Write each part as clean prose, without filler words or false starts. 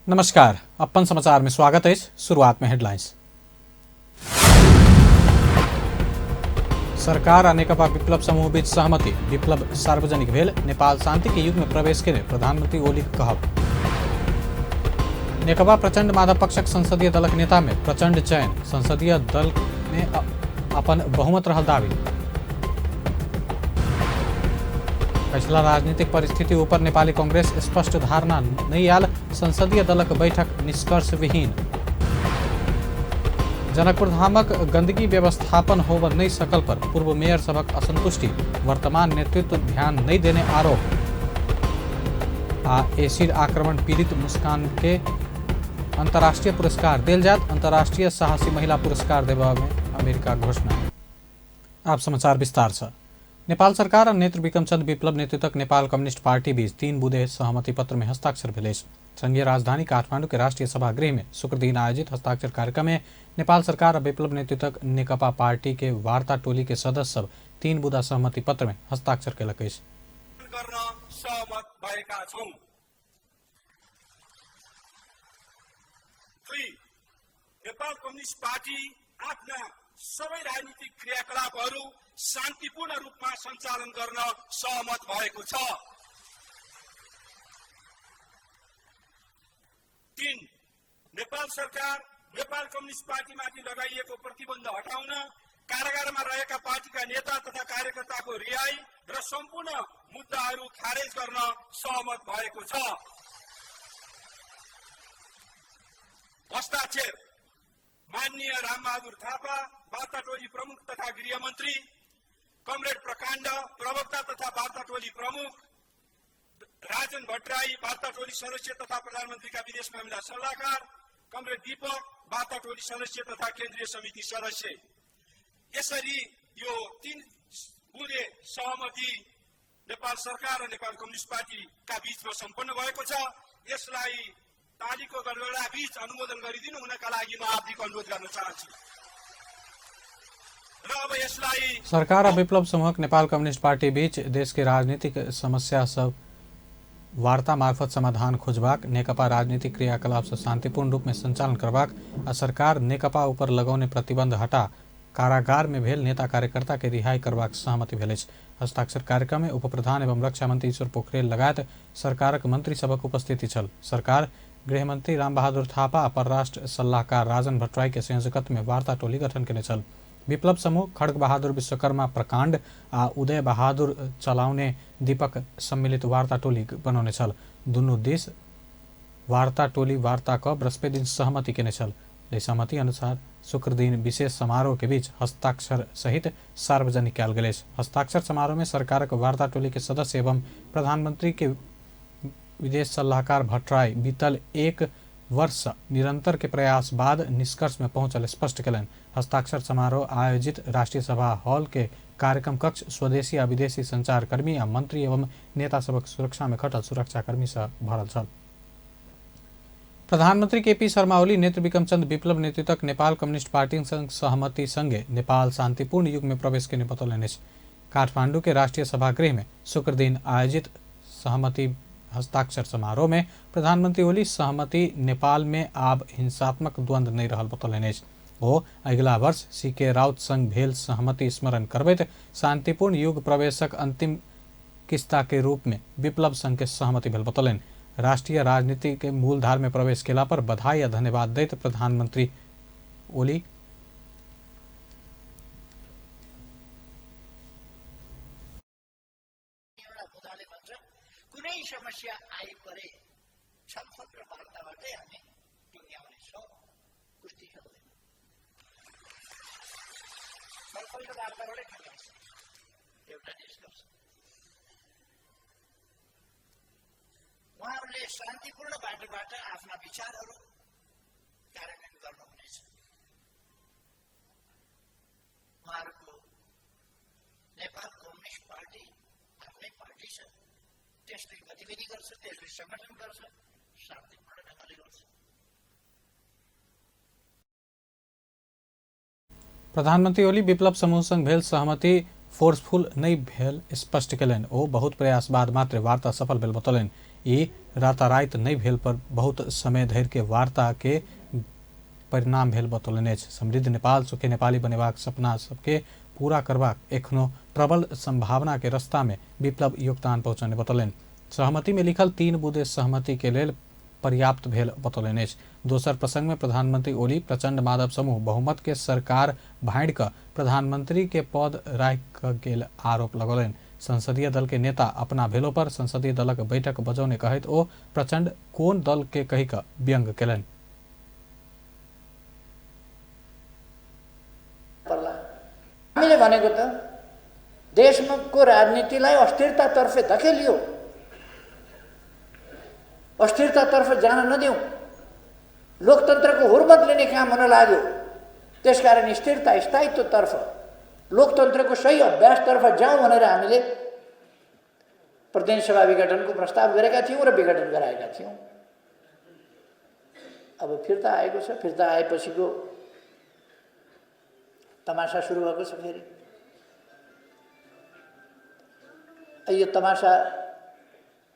नमस्कार, अपन समाचार में स्वागत है। शुरुआत में हेडलाइंस। सरकार आ नेकपा विप्लव समूह बीच सहमति, विप्लव सार्वजनिक भेल, नेपाल शांति के युग में प्रवेश केने प्रधानमंत्री ओली कहब। नेकपा प्रचंड माधव पक्षक संसदीय दलक नेता में प्रचंड चयन, संसदीय दल में अपन बहुमत रहल दावी। पछिला राजनीतिक परिस्थिति ऊपर नेपाली कांग्रेस स्पष्ट धारणा नहीं आयल, संसदीय दलक बैठक निष्कर्ष विहीन। जनकपुर धामक गंदगी व्यवस्थापन होब नहीं सकल पर पूर्व मेयर सभक असंतुष्टि, वर्तमान नेतृत्व ध्यान नहीं देने आरोप। आ एसिड आक्रमण पीड़ित मुस्कान के अंतर्राष्ट्रीय पुरस्कार देल जात, अंतर्राष्ट्रीय साहसी महिला पुरस्कार देबा में अमेरिका घोषणा। आप समाचार विस्तार से। नेपाल सरकार और नेत्र विक्रमचंद विप्लव नेतृत्वक नेपाल कम्युनिस्ट पार्टी बीच 3 बुँदे सहमति पत्र में हस्ताक्षर भेल अछि। संघीय राजधानी काठमांडू के राष्ट्रीय सभागृह में शुक्रदिन आयोजित हस्ताक्षर कार्यक्रम में नेपाल सरकार और विप्लव नेतृत्वक नेकपा पार्टी के वार्ता टोली के सदस्य सब 3 बुँदा सहमति पत्र में हस्ताक्षर केलक अछि। नेपाल कम्युनिस्ट पार्टी आफ्ना सबै राजनीतिक क्रियाकलापहरू शान्तिपूर्ण रूपमा सञ्चालन गर्न सहमत भएको छ। 3 नेपाल सरकार नेपाल कम्युनिस्ट पार्टीमाथि लगाइएको प्रतिबन्ध हटाउन, कारागारमा रहेका पार्टीका नेता तथा कार्यकर्ताको रिहाई र सम्पूर्ण मुद्दाहरू खारेज गर्न सहमत भएको छ। हस्ताक्षर माननीय रामबहादुर थापा, वार्ता टोली प्रमुख तथा गृहमन्त्री, कमरेड प्रकाण्ड, प्रवक्ता तथा वार्ता टोली प्रमुख, राजन भट्टराई, वार्ता टोली सदस्य तथा प्रधानमन्त्रीका विदेश मामिला सल्लाहकार, कमरेड दीपक, वार्ता टोली सदस्य तथा केन्द्रीय समिति सदस्य। यसरी यो 3 बुँदे सहमति नेपाल सरकार र नेपाल कम्युनिस्ट पार्टीका बीचमा सम्पन्न भएको छ। यसलाई तालीको गडगडा बीच अनुमोदन गरिदिनु हुनका लागि म हार्दिक अनुरोध गर्न चाहन्छु। र अब यसलाई सरकार और विप्लव समूहक नेपाल कम्युनिस्ट पार्टी बीच देश के राजनीतिक समस्या सब वार्ता मार्फत समाधान खोजबाक, नेकपा राजनीतिक क्रियाकलाप से शांतिपूर्ण रूप में संचालन करबाक आ सरकार नेकपा ऊपर लगौने प्रतिबंध हटा कारागार में भेल नेता कार्यकर्ता के रिहाई करबाक सहमति भेल अछि। हस्ताक्षर कार्यक्रम में उपप्रधान एवं रक्षा मंत्री ईश्वर पोखरेल लगायत सरकारक मंत्री सभक उपस्थिति छल। सरकार गृहमंत्री रामबहादुर थापा आ परराष्ट्र सल्लाहकार राजन भट्टराई के संयोजकत्व में वार्ता टोली गठन केने छल। विप्लव समूह खड्ग बहादुर विश्वकर्मा प्रकाण्ड आ उदय बहादुर चलाउने दीपक सम्मिलित वार्ता टोली बनौने छल। दुनू देश वार्ता टोली वार्ता क बृहस्पति दिन सहमति केने छल। एहि सहमति अनुसार शुक्रदिन विशेष समारोह के बीच हस्ताक्षर सहित सार्वजनिक कयल गेल अछि। हस्ताक्षर समारोह में सरकारक वार्ता टोली के सदस्य एवं प्रधानमंत्री के विदेश सल्लाहकार भट्टराई बीतल 1 वर्ष निरंतर के प्रयास बाद निष्कर्ष में पहुंचल स्पष्ट केलनि। हस्ताक्षर समारोह आयोजित राष्ट्रीय सभा हॉल के कार्यक्रम कक्ष स्वदेशी आ विदेशी संचारकर्मी आ मंत्री एवं नेता सभक सुरक्षा में खटल सुरक्षाकर्मी से भरल छल। प्रधानमंत्री केपी शर्मा ओली नेत्र विक्रमचंद विप्लव नेतृत्वक नेपाल कम्युनिस्ट पार्टी संग सहमति संगे नेपाल शांतिपूर्ण युग में प्रवेश केने बतौलनि अछि। काठमांडू के राष्ट्रीय सभागृह में शुक्रदिन आयोजित सहमति हस्ताक्षर समारोह में प्रधानमंत्री ओली सहमति नेपाल में आब हिंसात्मक द्वंद्व नहीं रहल बतौलनि अछि। ओ अगिला वर्ष सीके राउत संग भेल सहमति स्मरण करबैत शांतिपूर्ण युग प्रवेशक अंतिम किस्ता के रूप में विप्लव संघ के सहमति भेल बतौलनि। राष्ट्रीय राजनीति के मूलधार में प्रवेश केला पर बधाई आ धन्यवाद दैत प्रधानमंत्री ओली कुनै समस्या आइपरे छलफल र वार्ताबाटै हामी टुङ्ग्याउनेछौँ, कुस्ती खेल्दैनौँ, छलफल र वार्ताबाटै टुङ्ग्याउँछ। एउटा निष्कर्ष, उहाँहरूले शान्तिपूर्ण बाटोबाट आफ्ना विचारहरू कार्यान्वयन गर्नुहुनेछ। उहाँहरूको नेपाल कम्युनिस्ट पार्टी आफ्नै पार्टी छ, त्यसले गतिविधि गर्छ, त्यसले सङ्गठन गर्छ, शान्तिपूर्ण ढङ्गले गर्छ। प्रधानमंत्री ओली विप्लव समूह संग भेल सहमति फोर्सफुल नहीं भेल स्पष्ट केलनि। ओ बहुत प्रयास बाद मात्र वार्ता सफल भेल बतौलनि। ई राताराइत नहि भेल पर बहुत समय धरि के वार्ता के परिणाम भेल बतौलनि अछि। समृद्ध नेपाल सुखी नेपाली बनेबाक सपना सबके पूरा करबाक एखनो प्रबल संभावना के रास्ता में विप्लव योगदान पहुँचौने बतौलनि। सहमति में लिखल 3 बुँदे सहमति के लेल पर्याप्त भेल बतौलनि अछि। दोसर प्रसंग में प्रधानमंत्री ओली प्रचंड माधव समूह बहुमत के सरकार भाँड़ कऽ प्रधानमंत्री के पद राखि कऽ गेल आरोप लगौलनि। संसदीय दल के नेता अपना भेलो पर संसदीय दलक बैठक बजौने कहैत ओ प्रचंड कोन दल के कहि कऽ व्यंग्य केलनि। हामीले भनेको त देशको राजनीतिलाई अस्थिरतातर्फ धकेलियो, अस्थिरतातर्फ जान नदिउँ, लोकतन्त्रको हुर्मत लिने काम हुन लाग्यो। त्यसकारण स्थिरता स्थायित्वतर्फ, लोकतन्त्रको सही अभ्यासतर्फ जाउँ भनेर हामीले प्रतिनिधि सभा विघटनको प्रस्ताव गरेका थियौँ र विघटन गराएका थियौँ। अब फिर्ता आएको छ, फिर्ता आएपछिको तमासा सुरु भएको छ। फेरि यो तमासा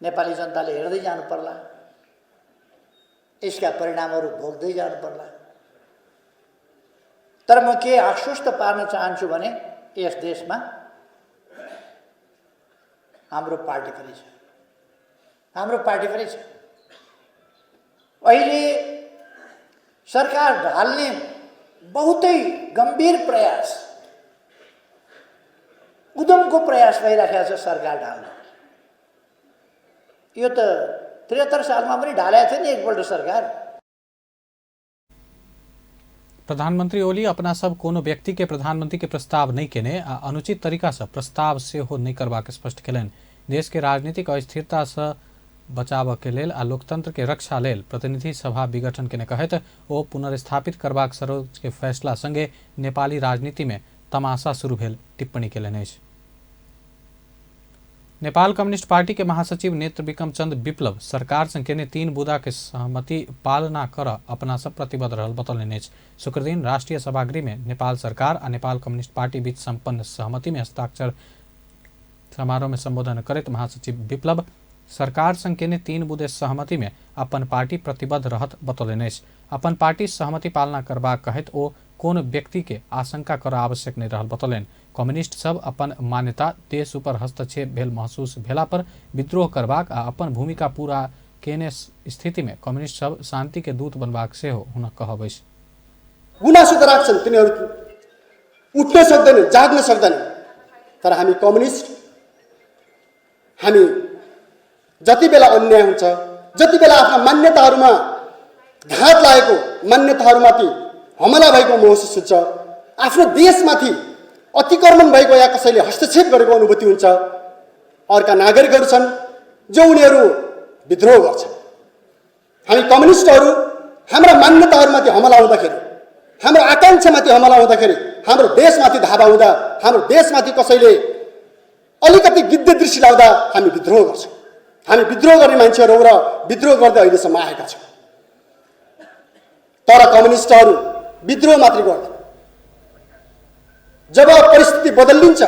नेपाली जनताले हेर्दै जानु पर्ला, यसका परिणामहरू भोग्दै जानु पर्ला। तर म के आश्वस्त पार्न चाहन्छु भने यस देशमा हाम्रो पार्टी पनि छ, हाम्रो पार्टी पनि छ। अहिले सरकार ढाल्ने बहुतै गम्भीर प्रयास, उद्यमको प्रयास भइराखेको छ सरकार ढाल्न। यो त 73 सालमा पनि ढालेको थियो नि एकपल्ट सरकार। प्रधानमंत्री ओली अपना सब कोनो व्यक्ति के प्रधानमंत्री के प्रस्ताव नहीं केने आ अनुचित तरीका से प्रस्ताव सेहो नहीं करबाक स्पष्ट केलनि। देश के राजनीतिक अस्थिरता से बचाव के लेल आ लोकतंत्र के रक्षा लेल प्रतिनिधि सभा विघटन केने कहैत ओ पुनर्स्थापित करबाक सर्वोच्च के फैसला संगे नेपाली राजनीति में तमाशा शुरू भेल टिप्पणी केलनि अछि। नेपाल कम्युनिस्ट पार्टी के महासचिव नेत्र विक्रम चंद विप्लव सरकार से केने 3 बुँदा के सहमति पालना कर अपना सब प्रतिबद्ध रहल बतौलनि अछि। शुक्रदिन राष्ट्रीय सभागृह में नेपाल सरकार आ नेपाल कम्युनिस्ट पार्टी बीच संपन्न सहमति में हस्ताक्षर समारोह में संबोधन करैत महासचिव विप्लव सरकार संग केने 3 बुँदे सहमति में अपन पार्टी प्रतिबद्ध रहत बतौलनि अछि। अपन पार्टी सहमति पालना करबाक कहैत ओ कोन व्यक्ति के आशंका कर आवश्यक नहीं रहल बतौलनि। कम्युनिस्ट सब अपन मान्यता देश ऊपर हस्तक्षेप भेल महसूस भेला पर विद्रोह करबाक आ अपन भूमिका पूरा केने स्थिति में कम्युनिस्ट सब शांति के दूत बनबाक सेहो हुनक कहब अछि। गुनासो त राख्छन् तिनीहरू, उठ्न सक्दैनन्, जाग्न सक्दैनन्, तर हामी कम्युनिस्ट, हामी जति बेला अन्याय हुन्छ, जति बेला आफ्ना मान्यताहरूमा घात लागेको, मान्यताहरूमाथि हमला भएको महसुस हुन्छ, आफ्नो देशमाथि अतिक्रमण भएको या कसैले हस्तक्षेप गरेको अनुभूति हुन्छ, अर्का नागरिकहरू छन् जो उनीहरू विद्रोह गर्छन्। हामी कम्युनिस्टहरू हाम्रा मान्यताहरूमाथि हमला हुँदाखेरि, हाम्रो आकाङ्क्षामाथि हमला हुँदाखेरि, हाम्रो देशमाथि धावा हुँदा, हाम्रो देशमाथि कसैले अलिकति गिद्धे दृष्टि लाउँदा हामी विद्रोह गर्छौँ। हामी विद्रोह गर्ने मान्छेहरू हौँ र विद्रोह गर्दै अहिलेसम्म आएका छौँ। तर कम्युनिस्टहरू विद्रोह मात्रै गर्दैन। जब परिस्थिति बदलिन्छ,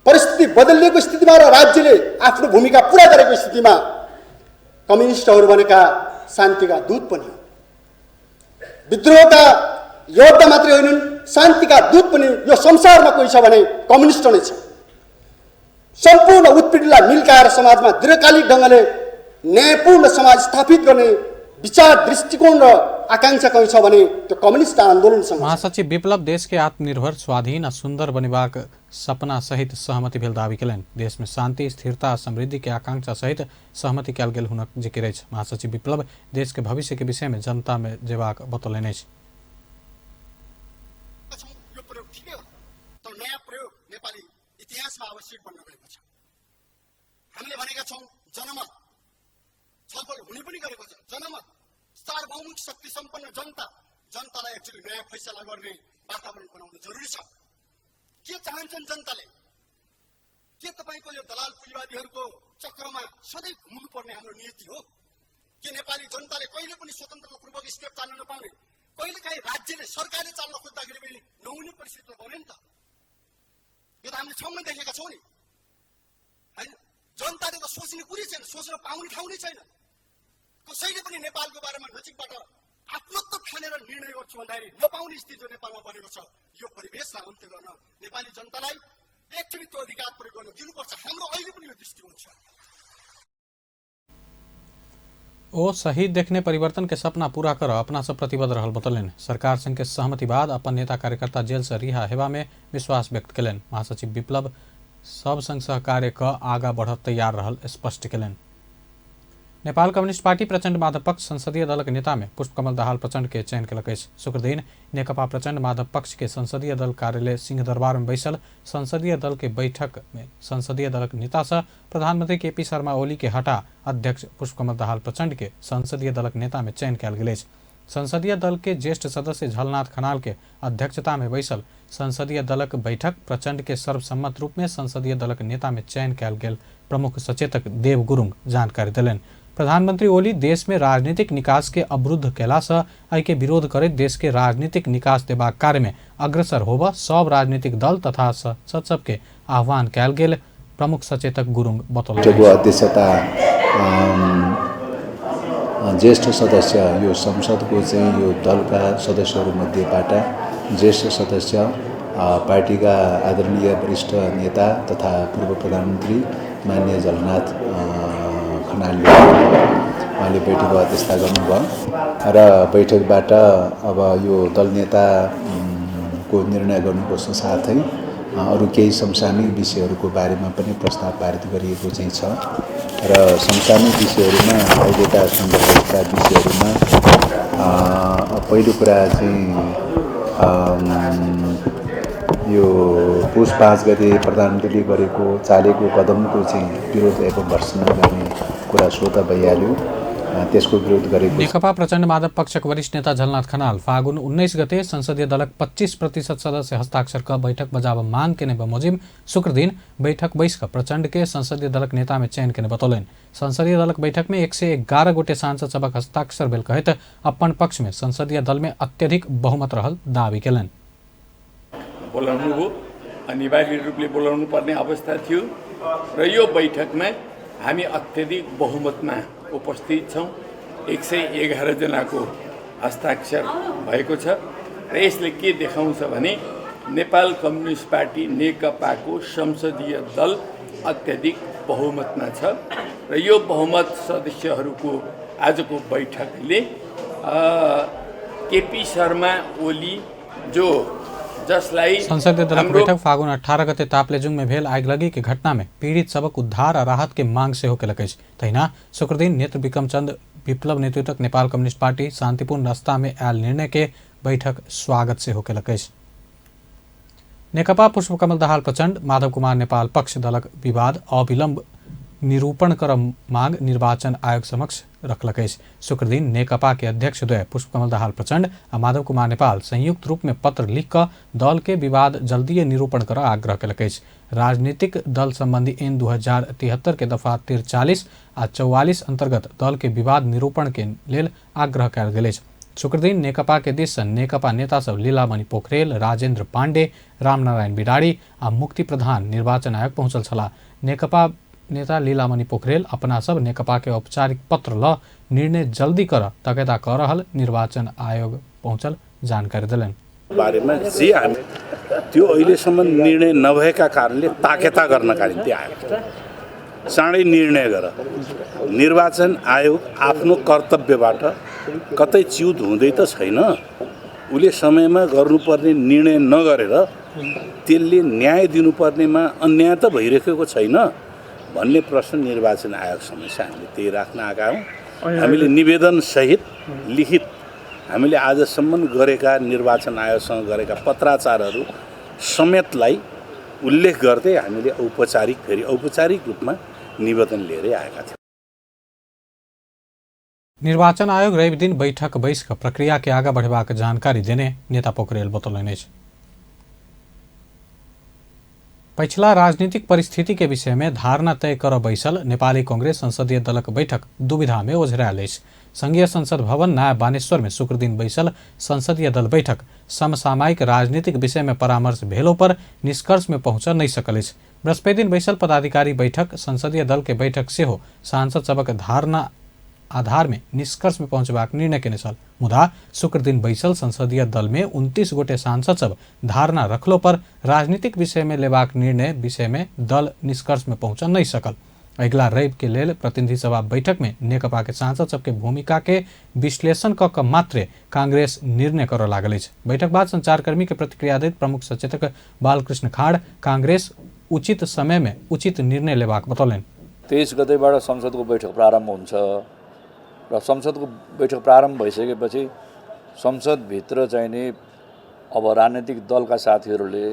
परिस्थिति बदलिएको स्थितिमा र राज्यले आफ्नो भूमिका पुरा गरेको स्थितिमा कम्युनिस्टहरू भनेका शान्तिका दूत पनि हुन्। विद्रोहका योद्धा मात्रै होइनन्, शान्तिका दूत पनि यो संसारमा कोही छ भने कम्युनिस्ट नै छ। सम्पूर्ण उत्पीडनलाई मिल्काएर समाजमा दीर्घकालिक ढङ्गले न्यायपूर्ण समाज स्थापित गर्ने विचार, दृष्टिकोण र आकांक्षा कहीँ छ भने त्यो कम्युनिस्ट आन्दोलनसँग। महासचिव विप्लव देश के आत्मनिर्भर, स्वाधीन आ सुंदर बनेबाक सपना सहित सहमति भेल दावी केलनि। देश में शांति, स्थिरता आ समृद्धि के आकांक्षा सहित सहमति कयल गेल हुनक जिकिर अछि। महासचिव विप्लव देश के भविष्य के विषय में जनता में जेबाक बतौलनि अछि। यो प्रयोग ठिकै हो, तर नयाँ प्रयोग नेपाली इतिहासमा आवश्यक बन्न गएको छ। हामीले भनेका छौँ जनमत, छलफल हुने पनि गरेको छ। जनमत, सार्वभौमिक शक्ति सम्पन्न जनता, जनतालाई एक्चुअली नयाँ फैसला गर्ने वातावरण बनाउनु जरुरी छ। के चाहन्छन् जनताले? के तपाईँको यो दलाल पुँजीवादीहरूको चक्रमा सधैँ घुम्नुपर्ने हाम्रो नियति हो? के नेपाली जनताले कहिले पनि स्वतन्त्रतापूर्वक स्टेप चाल्न नपाउने, कहिलेकाहीँ राज्यले, सरकारले चाल्न खोज्दाखेरि पनि नहुने परिस्थिति बन्यो नि त। यो त हामीले छङ्ग देखेका छौँ नि, होइन? जनताले त सोच्ने कुरै छैन, सोच्न पाउने ठाउँ नै छैन। कसैले पनि नेपालको बारेमा नजिकबाट आत्मत्व ठानेर निर्णय गर्छु भन्दाखेरि नपाउने स्थिति जो नेपालमा बनेको छ, यो परिवेशलाई अन्त्य गर्न नेपाली जनतालाई एकचोटि त्यो अधिकार प्रयोग गर्न दिनुपर्छ। हाम्रो अहिले पनि यो दृष्टिकोण छ। ओ सही देखने परिवर्तन के सपना पूरा कर अपना सब प्रतिबद्ध रहल बतौलनि। सरकार संग के सहमति बाद अपन नेता कार्यकर्ता जेल से रिहा हेबा में विश्वास व्यक्त केलनि। महासचिव विप्लव सब संग सहकार्य क आगा बढ़त तैयार रहल स्पष्ट केलनि। नेपाल कम्युनिस्ट पार्टी प्रचण्ड माधव पक्ष संसदीय दलक नेता में पुष्पकमल दाहाल प्रचण्ड के चयन केलक अछि। शुक्रदिन नेकपा प्रचण्ड माधव पक्ष के संसदीय दल कार्यालय सिंहदरबार में बैसल संसदीय दल के बैठक में संसदीय दलक नेता से प्रधानमंत्री केपी शर्मा ओली के हटा अध्यक्ष पुष्पकमल दाहाल प्रचण्ड के संसदीय दलक नेता में चयन कयल गेल अछि। संसदीय दल के ज्येष्ठ सदस्य झलनाथ खनाल के अध्यक्षता में बैसल संसदीय दलक बैठक प्रचण्ड के सर्वसम्मत रूप में संसदीय दलक नेता में चयन कयल गेल प्रमुख सचेतक देव गुरुङ जानकारी देलनि। प्रधानमंत्री ओली देश में राजनीतिक निकास के अवरुद्ध कयला से एहि के विरोध करैत देश के राजनीतिक निकास देबाक कार्य में अग्रसर होबऽ सब राजनीतिक दल तथा संसद सबके आह्वान कयल गेल प्रमुख सचेतक गुरुङ बतौलनि। अध्यक्षता ज्येष्ठ सदस्य यो संसदको चाहिँ यो दलका सदस्यहरूमध्येबाट ज्येष्ठ सदस्य पार्टीका आदरणीय वरिष्ठ नेता तथा पूर्व प्रधानमन्त्री माननीय झलनाथ खनालले उहाँले बैठकको अध्यक्षता गर्नुभयो र बैठकबाट अब यो दल नेता को निर्णय गर्नुको साथै अरू केही समसामयिक विषयहरूको बारेमा पनि प्रस्ताव पारित गरिएको चाहिँ छ र समसामयिक विषयहरूमा अहिलेका सन्दर्भका विषयहरूमा पहिलो कुरा चाहिँ यो पुस 5 गते प्रधानमन्त्रीले गरेको चालेको कदमको चाहिँ विरोध एवं भर्सना गर्ने कुरा स्वतः भइहाल्यो, त्यसको विरोध गरेको। नेकपा प्रचण्ड माधव पक्षक वरिष्ठ नेता झलनाथ खनाल फागुन 19 गते संसदीय दलक 25% सदस्य हस्ताक्षर क बैठक बजाब मांग केने बमोजिम शुक्रदिन बैठक बैस क प्रचण्ड के संसदीय दलक नेता में चयन केने बतौलनि। संसदीय दलक बैठक में 111 गोटे सांसद सभक हस्ताक्षर भेल कहैत अपन पक्ष में संसदीय दल में अत्यधिक बहुमत रहल दावी केलनि। बोलाउनु हो, अनिवार्य रूपले बोलाउनु पर्ने अवस्था थियो र यो बैठकमा हामी अत्यधिक बहुमतमा उपस्थित छौँ। 111 जनाको हस्ताक्षर भएको छ र यसले के देखाउँछ भने नेपाल कम्युनिस्ट पार्टी नेकपाको संसदीय दल अत्यधिक बहुमतमा छ र यो बहुमत सदस्यहरूको आजको बैठकले केपी शर्मा ओली जो जसलाई संसदीय दलक बैठक फागुन 18 गते ताप्लेजुङ में भेल आगलगी के घटना में पीड़ित सबक उद्धार आ राहत के मांग सेहो केलक अछि। तहिना शुक्रदिन नेत्र विक्रम चंद विप्लव नेतृत्वक नेपाल कम्युनिस्ट पार्टी शांतिपूर्ण रास्ता में आयल निर्णय के बैठक स्वागत सेहो केलक अछि। नेकपा पुष्पकमल दाहाल प्रचण्ड माधव कुमार नेपाल पक्ष दलक विवाद अविलंब निरूपण कर मांग निर्वाचन आयोग समक्ष रखलक अछि। शुक्रदिन नेकपा के अध्यक्ष द्वय पुष्पकमल दाहाल प्रचण्ड आ माधव कुमार नेपाल संयुक्त रूप में पत्र लिख कऽ दल के विवाद जल्दीए निरूपण कर आग्रह केलक अछि। राजनीतिक दल संबंधी एन 2073 के दफा 43 आ 44 अंतर्गत दल के विवाद निरूपण के लेल आग्रह कयल गेल अछि। शुक्रदिन नेकपा के दिस से नेकपा नेता सब लीलामणि पोखरेल, राजेंद्र पांडे, रामनारायण बिराड़ी आ मुक्ति प्रधान निर्वाचन आयोग पहुंचल छलाह। नेकपा नेता लीलामणि पोखरेल अपना सब नेकपा के औपचारिक पत्र ल निर्णय जल्दी कर तकेदा कर रहल निर्वाचन आयोग पहुंचल जानकारी देलनि। बारेमा जे हामी त्यो अहिलेसम्म निर्णय नभएका कारणले ताकेता गर्नका निम्ति आएको, चाँडै निर्णय गर। निर्वाचन आयोग आफ्नो कर्तव्यबाट कतै च्युत हुँदै त छैन, उसले समयमा गर्नुपर्ने निर्णय नगरेर त्यसले न्याय दिनुपर्नेमा अन्याय त भइरहेको छैन भन्ने प्रश्न निर्वाचन आयोग समक्ष हामीले त्यही राख्न आएका हौँ। हामीले निवेदनसहित लिखित हामीले आजसम्म गरेका निर्वाचन आयोगसँग गरेका पत्राचारहरू समेतलाई उल्लेख गर्दै हामीले औपचारिक फेरि औपचारिक रूपमा निवेदन लिएरै आएका थियौँ। निर्वाचन आयोग रवि दिन बैठक बैस कऽ प्रक्रिया के आगा बढ़ेबाक जानकारी देने नेता पोखरेल बतौलनि अछि। पछिला राजनीतिक परिस्थिति के विषय में धारणा तय कर बैसल नेपाली कांग्रेस संसदीय दलक बैठक दुविधा में ओझरायल अछि। संघीय संसद भवन नया बानेश्वर में शुक्रदिन बैसल संसदीय दल बैठक समसामयिक राजनीतिक विषय में परामर्श भेलो पर निष्कर्ष में पहुंच नहीं सकल अछि। बृहस्पति दिन बैसल पदाधिकारी बैठक संसदीय दल के बैठक सेहो सांसद सभक धारणा आधार में निष्कर्ष में पहुंचबाक निर्णय केने छल। मुदा शुक्रदिन बैसल संसदीय दल में 29 गोटे सांसद सब धारणा रखलो पर राजनीतिक विषय में लेबाक निर्णय विषय में दल निष्कर्ष में पहुंच नहीं सकल। अगिला रवि के लेल प्रतिनिधि सभा बैठक में नेकपा के सांसद सबके भूमिका के विश्लेषण क क मात्रे कांग्रेस निर्णय करऽ लागल अछि। बैठक बाद संचारकर्मी के प्रतिक्रिया दैत प्रमुख सचेतक बालकृष्ण खाँड कांग्रेस उचित समय में उचित निर्णय लेबाक बतौलनि। 23 गतेबाट संसदको बैठक प्रारम्भ हुन्छ र संसदको बैठक प्रारम्भ भइसकेपछि संसदभित्र चाहिँ नि अब राजनीतिक दलका साथीहरूले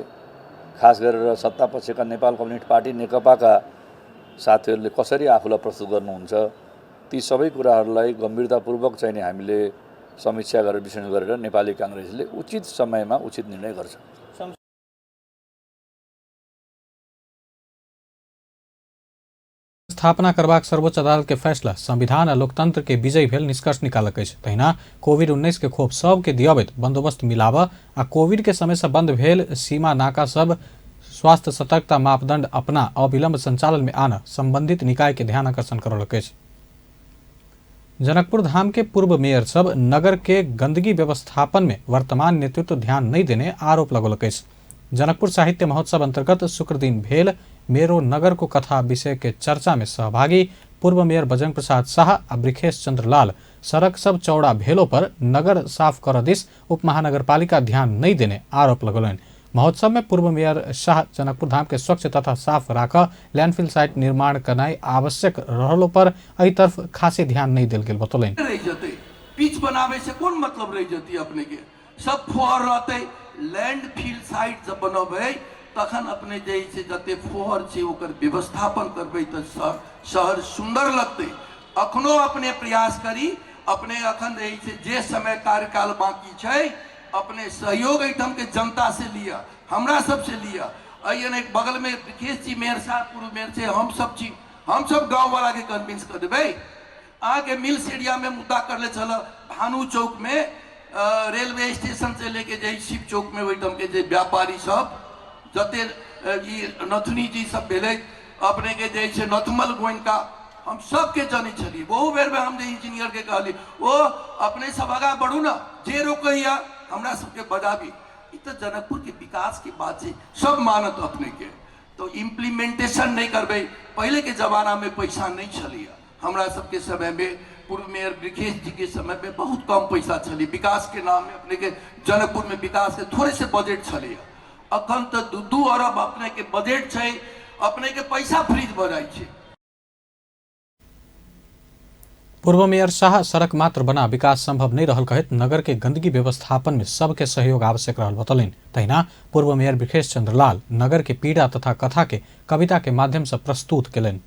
खास गरेर सत्ता पक्षका नेपाल कम्युनिस्ट पार्टी नेकपाका साथीहरूले कसरी आफूलाई प्रस्तुत गर्नुहुन्छ ती सबै कुराहरूलाई गम्भीरतापूर्वक चाहिँ नि हामीले समीक्षा गरेर विश्लेषण गरेर नेपाली काङ्ग्रेसले उचित समयमा उचित निर्णय गर्छ। स्थापना करबाक सर्वोच्च अदालत के फैसला संविधान आ लोकतंत्र के विजय भेल निष्कर्ष निकालक अछि। तहिना कोविड-19 के खोप सब के दियाबैत बंदोबस्त मिलाब आ कोविड के समय से बंद भेल सीमा नाका सब स्वास्थ्य सतर्कता मापदंड अपना अविलंब संचालन में आन संबंधित निकाय के ध्यान आकर्षण करलक अछि। जनकपुर धाम के पूर्व मेयर सब नगर के गंदगी व्यवस्थापन में वर्तमान नेतृत्व ध्यान नहीं देने आरोप लगौलक अछि। जनकपुर साहित्य महोत्सव अंतर्गत शुक्रदिन भेल मेरो नगर को कथा विषय के चर्चा में सहभागी पूर्व मेयर बजरंग प्रसाद शाह आ वृखेश चंद्र लाल सड़क सब चौड़ा भेलो पर नगर साफ कर दिस उपमहानगरपालिका ध्यान नहीं देने आरोप लगौलनि। महोत्सव में पूर्व मेयर शाह जनकपुर धाम के स्वच्छ तथा साफ राख लैंडफिल साइट निर्माण करनाइ आवश्यक रहलो पर एहि तरफ खासे ध्यान नहीं देल गेल बतौलनि। पिच बनावे से कोन मतलब रह जती, अपने के सब फोहर रहते। लैंडफिल साइट जब बनबै तखन अपने जे छै जते फोहर छै ओकर व्यवस्थापन करबै तऽ शहर सुन्दर लगतै। अखनो अपने प्रयास करी, अपने अखन जे छै जे समय कार्यकाल बाकी छै अपने सहयोग एहिठाम के जनता से लिअ, हमरा सबसे लिअ। एहि एक बगल में विकेश जी मेयर साहब पूर्व मेयर छै, हम सब छी, हम सब गाँव वाला के कन्विंस कर देबै। अहाँके मिल्स एरिया में मुद्दा करले छल, भानु चौक में रेलवे स्टेशन से लेके जे शिव चौक में ओहिठाम के जे व्यापारी सब जते ई नथुनी जी सब भेलै अपने के जे छै नथमल गोयनका, हम सबके जनै छलियै। बहु बेर में हम जे इंजीनियर के कहली ओ अपने सब आगाँ बढ़ू ना, जे रोकैया हमरा सबके बजाबी। ई तऽ जनकपुर के विकास के बात छै, सब मानत अपने के। तो इम्प्लीमेंटेशन नहीं करबै। पहले के जमाना में पैसा नहीं छलैया, हमरा सबके समय में पूर्व मेयर वृखेश जी के समय में बहुत कम पैसा छलै। विकास के नाम में अपने के जनकपुर में विकास के थोड़े से बजट छलैया। अखन तऽ 2-2 अरब अपने के बजट छै, अपने के पैसा फ्रीज भऽ जाइ छै। पूर्व मेयर शाह सड़क मात्र बना विकास संभव नहीं रहल कहैत नगर के गंदगी व्यवस्थापन में सबके सहयोग आवश्यक रहल बतौलनि। तहिना पूर्व मेयर वृखेश चंद्र लाल नगर के पीड़ा तथा कथा के कविता के माध्यम से प्रस्तुत केलनि।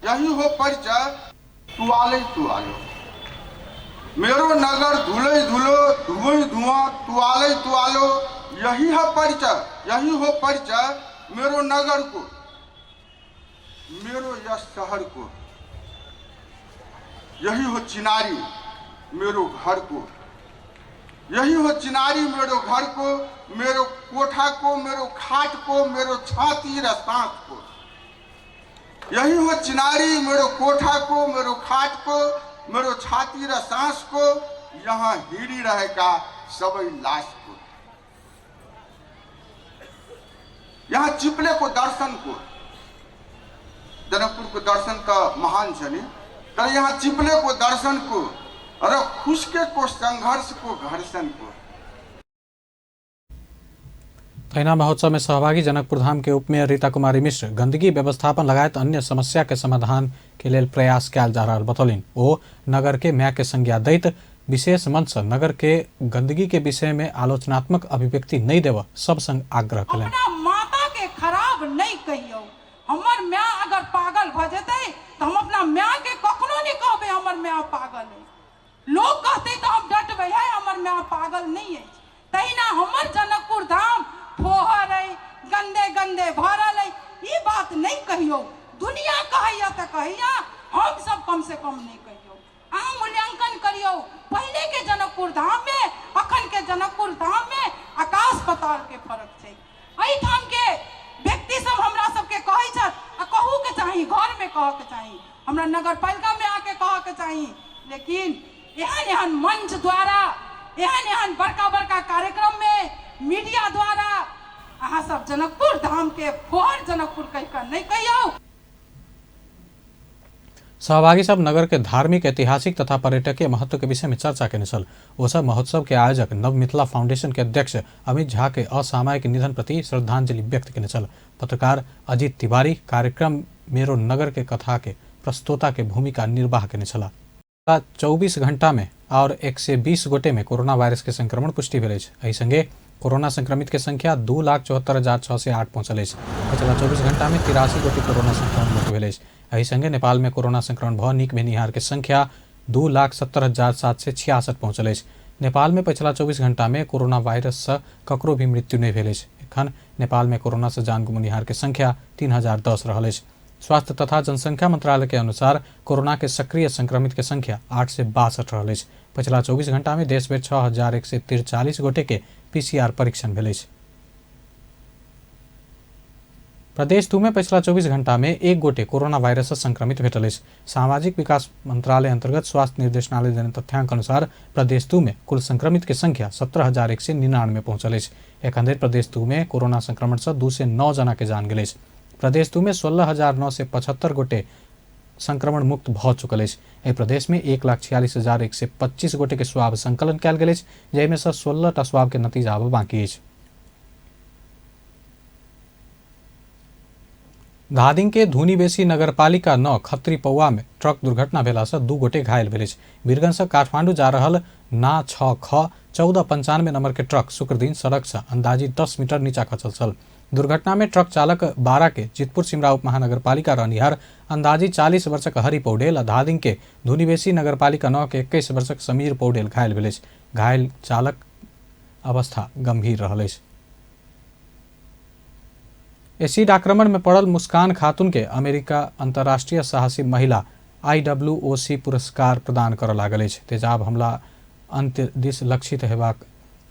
यही हो परिचय तुआले तुआलो, मेरो नगर धुले धुलो धुएं धुआं तुआले तुआलो। यही है परिचय, यही हो परिचय मेरो नगर को, मेरो यह शहर को। यही हो चिनारी मेरो घर को, यही हो चिनारी मेरो घर को, मेरो कोठा को, मेरो खाट को, मेरो छाती र सांस को। यही हो चिनारी मेरो कोठा को, मेरो खाट को, मेरो छाती र सांस को। यहाँ हिँडी रहेका सबै लाश को, यहाँ चिप्ले को दर्शन को। जनकपुर को दर्शन त महान छ नि, तर यहाँ चिप्ले को दर्शन को र खुस्के को संघर्ष को घर्षण को। तहिना महोत्सव में सहभागी जनकपुर धाम के उपमेयर रीता कुमारी मिश्र गंदगी व्यवस्थापन लगायत अन्य समस्या के समाधान के लेल प्रयास कयल जा रहल बतौलनि। ओ नगर के माय के संज्ञा दैत विशेष मंच से नगर के गंदगी के विषय में आलोचनात्मक अभिव्यक्ति नहीं देव सब संग आग्रह कयलनि। अपना माता के खराब नहीं कहियौ, हमर my अगर पागल भ जेतै तऽ हम अपना my के कखनो नहीं कहबै हमर my पागल अछि। लोग कहतै तऽ हम डटबै, है हमर my पागल नहीं अछि। तहिना हमर जनकपुर धाम फोहर अइ, कहियौ, दुनिया कहैया तऽ कहैया, हम सब कम से कम नहि कहियौ। अहाँ मूल्यांकन करियौ, पहिले के जनकपुर धाम में अखन के जनकपुर धाम में आकाश पताल के फर्क छै। एहिठाम के व्यक्ति सब हमरा सबके कहै छथि, आ कहू के चाही, घर में कह के चाही, हमरा नगरपालिका में आके कह के चाही, लेकिन एहन एहन मंच द्वारा, एहन एहन बड़का बड़का कार्यक्रम में, मीडिया द्वारा अहाँ सब जनकपुर धाम के फोहर जनकपुर कहि कऽ नहि कहियौ। सहभागी सब नगर के धार्मिक, ऐतिहासिक तथा पर्यटकीय महत्व के विषय में चर्चा केने छल। ओ सब महोत्सव के आयोजक नव मिथिला फाउंडेशन के अध्यक्ष अमित झा के असामयिक निधन प्रति श्रद्धांजलि व्यक्त केने छल। पत्रकार अजीत तिवारी कार्यक्रम मेरो नगर के कथा के प्रस्तोता के भूमिका निर्वाह केने छलाह। 24 घंटा में और 120 गोटे में कोरोना वायरस के संक्रमण पुष्टि भेल अछि। एहि संगे कोरोना संक्रमित के संख्या 2,74,608 पहुंचल अछि। पछिला 24 घंटा में 83 गोटे कोरोना संक्रमण मुक्त भेल अछि। एहि संगे नेपाल में कोरोना संक्रमण भ नीक भेनिहार के संख्या 2,70,766 पहुंचल अछि। नेपाल में पछिला 24 घंटा में कोरोना वायरस से ककरो भी मृत्यु नहीं भेल अछि। एखन नेपाल में कोरोना से जान गुमनिहार के संख्या 3,010 रहल अछि। स्वास्थ्य तथा जनसंख्या मंत्रालय के अनुसार कोरोना के सक्रिय संक्रमित के संख्या 862 रहल अछि। पछिला 24 घंटा में देश में 6,143 गोटे के पीसीआर परीक्षण भेल अछि। प्रदेश 2 में पछिला 24 घंटा में 1 गोटे कोरोना वायरस से संक्रमित भेटल अछि। सामाजिक विकास मंत्रालय अंतर्गत स्वास्थ्य निर्देशनालय देने तथ्यांक अनुसार प्रदेश 2 में कुल संक्रमित के संख्या 17,199 पहुंचल अछि। एखन धरि प्रदेश 2 में कोरोना संक्रमण से 209 जना के जान गेल अछि। प्रदेश 2 में 16,975 गोटे संक्रमण मुक्त भ चुकल अछि। एहि प्रदेश में 1,46,125 गोटे के स्वाब संकलन कयल गेल अछि, जाहिमे से 16 टा स्वाब के नतीजा आब बाकी अछि। धादिंग के धुनीबेसी नगरपालिका 9 खत्री पौवा में ट्रक दुर्घटना भेला से 2 गोटे घायल भेल अछि। वीरगंज से काठमांडू जा रहल ना 6 ख 1495 नंबर के ट्रक शुक्रदिन सड़क से अंदाजी 10 मीटर नीचा खसल छल। दुर्घटना में ट्रक चालक 12 के जितपुर सिमरा उप महानगरपालिका रहनिहार अंदाजी 40 वर्षक हरि पौडेल आ धादिंग के धुनीबेसी नगरपालिका 9 के 21 वर्षक समीर पौडेल घायल भेल अछि। घायल चालक अवस्था गंभीर रहल अछि। एसिड आक्रमण में पड़ल मुस्कान खातून के अमेरिका अंतर्राष्ट्रीय साहसी महिला IWOC पुरस्कार प्रदान करऽ लागल अछि। तेजाब हमला अंत्य दिस लक्षित हेबाक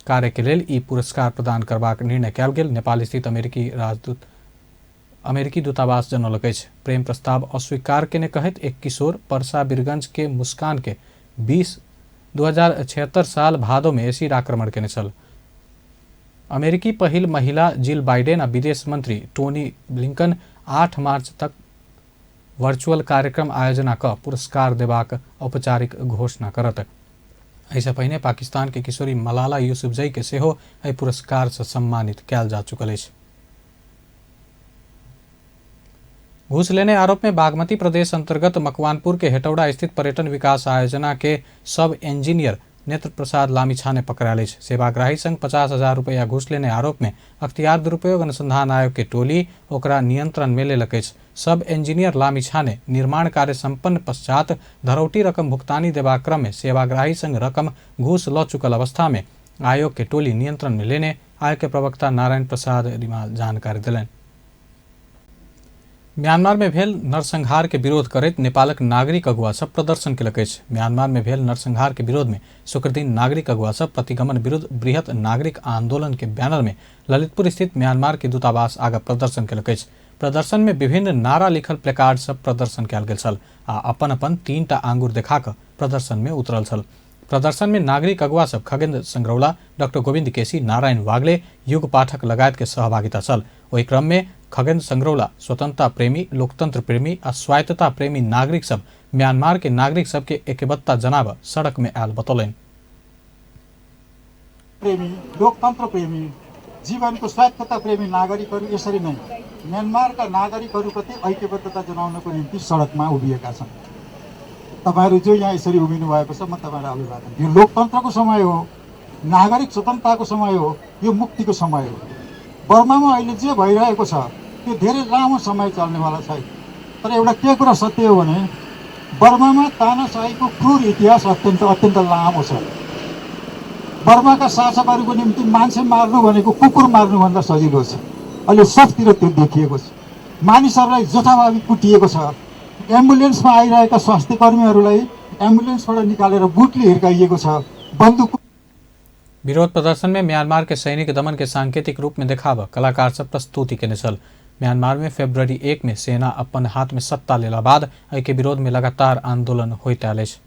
कार्य के लेल ई पुरस्कार प्रदान करबाक निर्णय कयल गेल नेपाल स्थित अमेरिकी दूतावास जनौलक अछि। प्रेम प्रस्ताव अस्वीकार केने कहैत एक किशोर परसा बीरगंज के मुस्कान के 2076 साल भादो में एसिड आक्रमण केने छल। अमेरिकी पहिल महिला जिल बाइडेन आ विदेश मंत्री टोनी ब्लिंकन 8 मार्च तक वर्चुअल कार्यक्रम आयोजना क पुरस्कार देबाक औपचारिक घोषणा करत। एहिसँ पहिने पाकिस्तान के किशोरी मलाला यूसुफजई के सेहो एहि पुरस्कार से सम्मानित कयल जा चुकल अछि। घूस लेने आरोप में बागमती प्रदेश अंतर्गत मकवानपुर के हेटौड़ा स्थित पर्यटन विकास आयोजना के सब इंजीनियर नेत्र प्रसाद लामिछाने पकड़ायल अछि। सेवाग्राही संग 50,000 रुपया घूस लेने आरोप में अख्तियार दुरुपयोग अनुसंधान आयोग के टोली ओकरा नियंत्रण में लेलक अछि। सब इंजीनियर लामिछाने निर्माण कार्य संपन्न पश्चात धरौटी रकम भुगतानी देबाक क्रम में सेवाग्राही संग रकम घूस ल चुकल अवस्था में आयोग के टोली नियंत्रण में लेने आयोग के प्रवक्ता नारायण प्रसाद रिमाल जानकारी देलनि। म्यांमार में भेल नरसंहार के विरोध करैत नेपालक नागरिक अगुवा सब प्रदर्शन केलक अछि। म्यांमार में भेल नरसंहार के विरोध में शुक्रदिन नागरिक अगुवा सब प्रतिगमन विरुद्ध बृहत नागरिक आंदोलन के बैनर में ललितपुर स्थित म्यांमार के दूतावास आगा प्रदर्शन केलक अछि। प्रदर्शन में विभिन्न नारा लिखल प्लेकार्ड सब प्रदर्शन कयल गेल छल आ अपन अपन 3 टा आंगुर देखा कऽ प्रदर्शन में उतरल छल। प्रदर्शन में नागरिक अगुवा सब खगेन्द्र संग्रौला, डॉक्टर गोविंद केसी, नारायण वागले, युग पाठक लगायत के सहभागिता छल। ओहि क्रम में खगेन्द्र संग्रौला स्वतंत्रता प्रेमी, लोकतंत्र प्रेमी आ स्वायत्तता प्रेमी नागरिक सब म्यांमार के नागरिक सब के एकबद्धता जनाब सड़क में आयल बतौलनि। प्रेमी, लोकतंत्र प्रेमी, जीवनको स्वायत्तता प्रेमी नागरिकहरू यसरी नै म्यानमारका नागरिकहरूप्रति ऐक्यबद्धता जनाउनको निम्ति सडकमा उभिएका छन्। तपाईहरू जो यहाँ यसरी उभिनु भएको छ, म तपाईँलाई अभिवादन। यो लोकतन्त्रको समय हो, नागरिक स्वतन्त्रताको समय हो, यो मुक्तिको समय हो। बर्मामा अहिले जे भइरहेको छ त्यो धेरै लामो समय चल्नेवाला छैन, तर एउटा के कुरा सत्य हो भने बर्मामा तानाशाहीको क्रूर इतिहास अत्यन्त अत्यन्त लामो छ। बर्माका शासकहरूको निम्ति मान्छे मार्नु भनेको कुकुर मार्नुभन्दा सजिलो छ। अहिले सबतिर त्यो देखिएको छ। मानिसहरूलाई जथाभावी कुटिएको छ। एम्बुलेन्समा आइरहेका स्वास्थ्य कर्मीहरूलाई एम्बुलेन्सबाट निकालेर बुटले हिर्काइएको छ, बन्दुक। विरोध प्रदर्शन में म्यांमार के सैनिक दमन के सांकेतिक रूप में देखाव कलाकार सब प्रस्तुति केने छल। म्यांमार में फरवरी 1 में सेना अपन हाथ में सत्ता लेला बाद एहि के विरोध में लगातार आंदोलन होइत आयल अछि।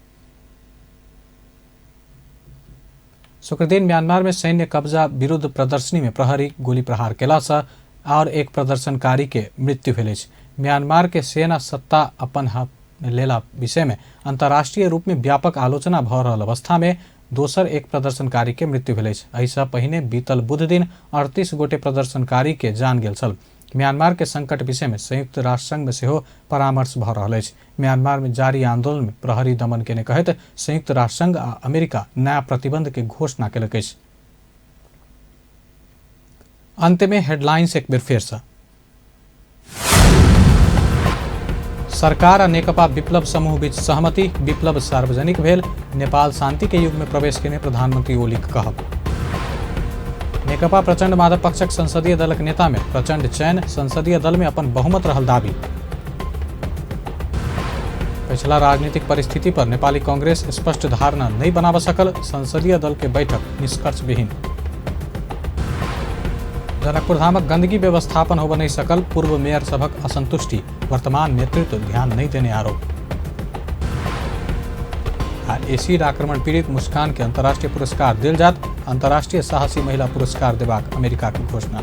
शुक्रदिन म्यांमार में सैन्य कब्जा विरुद्ध प्रदर्शनी में प्रहरी गोली प्रहार केला से और एक प्रदर्शनकारी के मृत्यु भेल अछि। म्यांमार के सेना सत्ता अपन हाथ में लेला विषय में अंतर्राष्ट्रीय रूप में व्यापक आलोचना भ रहल अवस्था में दोसर एक प्रदर्शनकारी के मृत्यु भेल अछि। एहिसँ पहिने बीतल बुध दिन 38 गोटे प्रदर्शनकारी के जान गेल छल। म्यांमार के संकट विषय में संयुक्त राष्ट्र संघ में सेहो परामर्श भ रहल अछि। म्यांमार में जारी आंदोलन में प्रहरी दमन केने कहैत संयुक्त राष्ट्र संघ आ अमेरिका नया प्रतिबंध के घोषणा केलक अछि। अंत में हेडलाइंस एक बेर फेर से। सरकार आ नेकपा विप्लव समूह बीच सहमति, विप्लव सार्वजनिक भेल, नेपाल शांति के युग में प्रवेश केने प्रधानमंत्री ओली के कहब। नेकपा प्रचंड माधव पक्षक संसदीय दलक नेता में प्रचंड चयन, संसदीय दल में अपन बहुमत रहल दावी। पिछला राजनीतिक परिस्थिति पर नेपाली कांग्रेस स्पष्ट धारणा नहीं बनाब सकल, संसदीय दल के बैठक निष्कर्ष विहीन। जनकपुर धामक गंदगी व्यवस्थापन होब नहीं सकल, पूर्व मेयर सभक असंतुष्टि, वर्तमान नेतृत्व ध्यान नहीं देने आरोप। आ एसिड आक्रमण पीड़ित मुस्कान के अंतर्राष्ट्रीय पुरस्कार दिल जात, अंतर्राष्ट्रीय साहसी महिला पुरस्कार देबाक अमेरिका के घोषणा।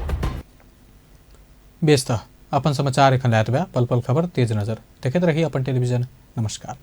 बेस त अपन समाचार एखन एतबे। पल पल खबर तेज नजर देखैत रही अपन टेलीविजन। नमस्कार।